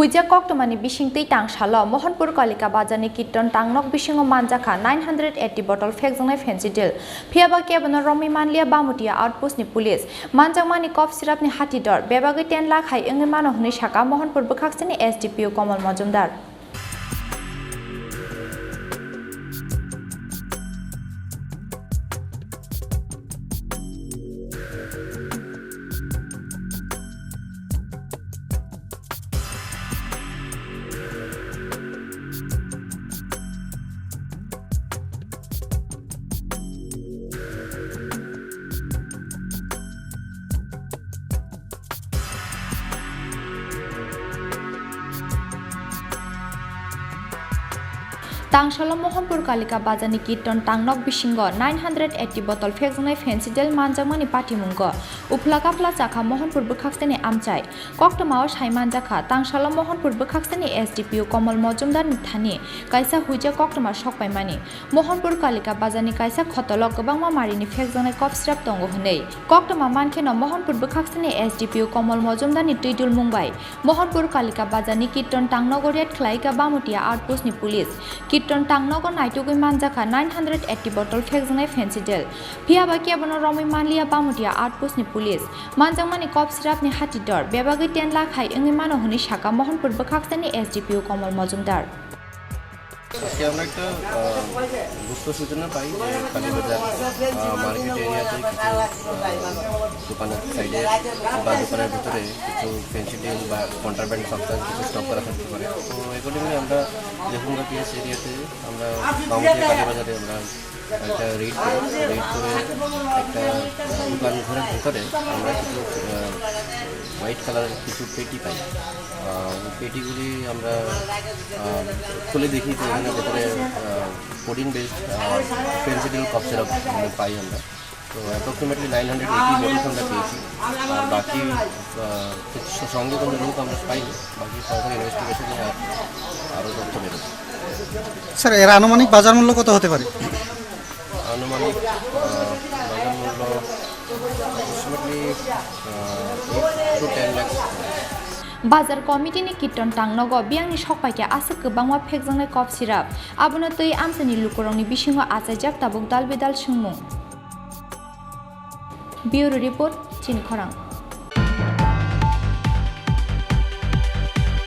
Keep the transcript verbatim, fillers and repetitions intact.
Huijak koktwmani bisingtwi tangsalo Mohanpur Kalika Bazarni Kirtan Tangnok bisingo manjakha nine hundred eighty bottle phekjaknai Phensedyl. Phiyaba kebono romwi manliya Bamutia Outpostni police. Manjakmani cough syrupni hati dor bebagwi ten lakh hai wngwi mano hwnwi sakha Mohanpur bwkhaksani S D P O Komol Mojumdar. Tangsalo Mohanpur Kalika Bazarni Kirtan Tangnok bisingo nine hundred eighty bottle phekjaknai Phensedyl manjakmani patimungo uphla kaphla chakha Mohanpur bwkhaksani amchai. Koktwmao sai manjakha, tangsalo Mohanpur bwkhaksani S D P O Komol Mojumdarni thani kaisa huijak koktwma sokpaimani. Mohanpur Kalika Bazarni kaisa khotolo kwbangma marini phekjaknai cough syrup tongo hwnwi. Koktwma mankheno Mohanpur bwkhaksani S D P O Komol Mojumdarni twidulmung bai Mohanpur Kalika Bazarni Kirtan Tangnogo raid khlaika Bamutia Outpostni police. Kirtan Tangnogo naitugwi manjakha nine hundred eighty bottle phekjaknai Phensedyl. Phiyaba kebono romwi manliya Bamutia Outpostni police. Manjakmani cough syrupni hati dor bebagwi ten lakh hai wngwi mano hwnwi sakha Mohanpur bwkhaksani S D P O Komol Mojumdar. আজকে আমরা একটা আহ, গুপ্ত সূচনা পাই যে কালীবাজার আহ, মার্কেট এরিয়াতে কিছু আহ, দোকানের সাইডে বা দোকানের ভিতরে কিছু ফেন্সিডিল বা কন্ট্রাব্যান্ড সাবস্টেন্স কিছু স্টক করা থাকতে পারে। তো অ্যাকর্ডিংলি আমরা লেফুঙ্গা পিএস এরিয়াতে আমরা বামুটিয়া কালীবাজারে আমরা একটা রেড করি। রেড করে একটা দোকান ঘরের ভিতরে আমরা কিছু হোয়াইট কালারের কিছু পেটি পাই। আহ, ওই পেটিগুলি আমরা আহ, খুলে দেখি যে এখানে ভেতরে coding based Phensedyl cough syrup পাই আমরা। তো approximately nine hundred eighty bodies আমরা পেয়েছি। আর বাকি আহ, কিছু সঙ্গে কোনো লোক আমরা পাইনি। বাকি ফার্দার ইনভেস্টিগেশনে আরও তথ্য বেরোবে। স্যার, এর আনুমানিক বাজার মূল্য কত হতে পারে? আনুমানিক আহ, বাজার মূল্য approximately two ten lakhs. Bazar committee ni Kirtan Tangnogo biyangni sokpaikha aswk kwbangma phekjaknai cough syrup. Abono twi amchaini lukurokni bisingo achaijak tabuk dal bedal swngmung. Bureau report, Chini Khorang.